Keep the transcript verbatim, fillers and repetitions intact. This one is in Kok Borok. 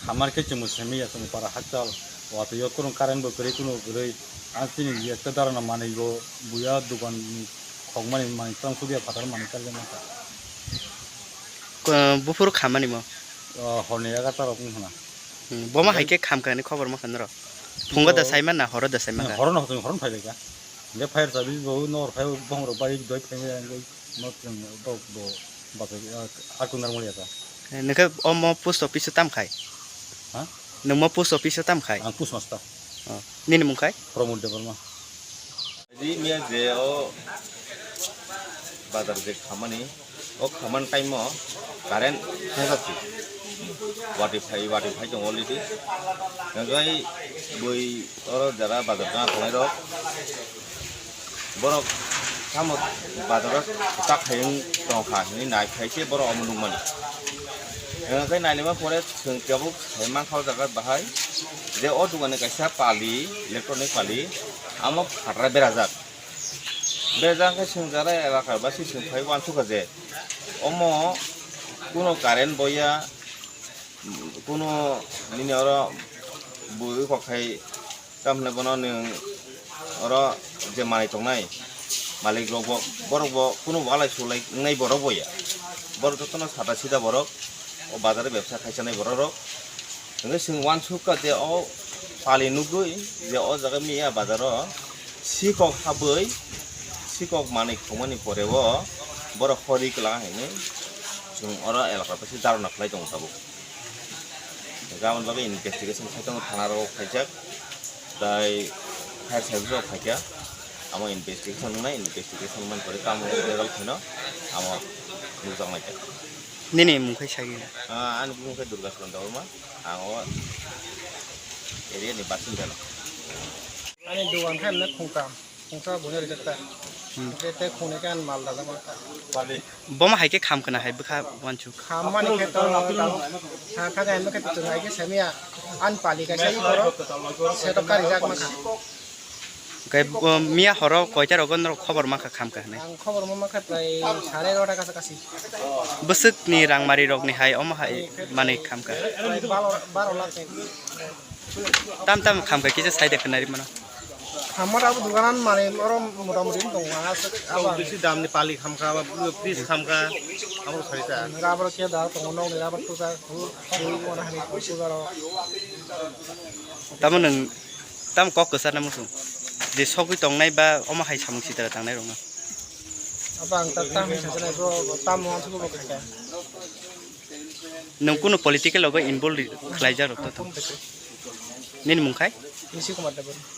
Hamar khe chwngbo simi ya chwng para hakchal. Watwi o kurung current bo kwrwi, kunu kwrwi. Ang chini ekta dara no manwi bo buya dukan ni khokmani manwi tang sugya phatar manwi kal jama kha. Ko-, buphuru khamani mo? O, horni egarta rok wng khna. Hmm, boma hai khe khamkha ni khobor ma kha norok? Phungo da saiman na horo da saiman kha? Horo no horo phai kha. Hingke fire service bo nor phai bong rok bai doi phai mai ang no chwng bo bo bathai a kunar muli ata. Nokhe omo post office o tam khai? Ha? Nwng mo post office o tam khai? Ang post master. Oh. Nini mung khai? Pramod Debbarma. Di miya je o bazar je khamani, o khaman time o current thangsa si. Wati phai, wati phai tongo already. Nangkai bui oro jara bazar jana tongnai rok. Borok tamo bazar o tak hai wng tong kha hinui nai phai se borok omo nukmani. Nangkai nailima pore chwng kebo sai mankha o jaga bahai je o dogan ni kaisa pali, electronic pali, amo phatra berajak. Berajak khe chwng jara elaka basi chwng phai uansukha je omo kuno current boya, kuno nini oro bui kok khai. Tamo hwnwi bono nwng oro je manwi tongnai malik rok bo, borok bo kunu walai sulai wngnai borok bo ya. Borok jotono sada sida borok, o bazar o bebsa khaisanai borok rok. Hwnkhe chwng uansukha je o pali nugwi je o jaga miya bazar o sikok habwi sikok manwi thwngmani pore o borok hori kwlanga hinwi chwng oro elaka basi dharna khlai tongo tabuk. Hingke aboni bagwi investigation khai tongo, thana rok khaijak, tai fire service rok khaikha, amo investigation wngnai, investigation man pore tamo legal khaino amo nukjaknai kha. Nini mung khai sagi? Ah, ani bumung khe Durga Chand Debbarma, ang o area ni basinda no. Ani dogan khe hwnwi khungkam. Khungsa buino rijak ta. Hmm. Tei, tei khungnwi khe ang mal dajak ma kha. Boma hai khe kham khna hai bwkha uansuk. Khammani khe to, kha kha khe ang khe to chwng hai khe semiya. Ang pali kaisa i borok seto karijak ma kha. Hwnkhe, um, miya horo koita rogo norok khobor ma kha kham kha hinwi? Ang khobor ma ma kha prai sare egarota kacha kachi. Bwswkni rangmari rokni hai omo hai manwi kham kha? Prai baro, baro lakh ni. Tam tam khamkha kisa saida khwnari mano. Khamma abo doganan mane oro motamuti wng tongo, aswk abo ang. Bisi damni pali khamkha, fridge khamkha, abo kharita. Rubber khe da tongo, nokni rubber tuja, hur, hur, mona hani tuja rok. Tamo nwng, tamo kok kwchar na muchung? Je sogwi tongnai ba omo hai samung sitra tangnai rokno? Abo ang ta, tam hinwi sajaknai bro, tam mo aswk bo khaikha. Nwng kunu political logo involve khlaijak rok to? Nini mung khai? Rishi Kumar Debbarma.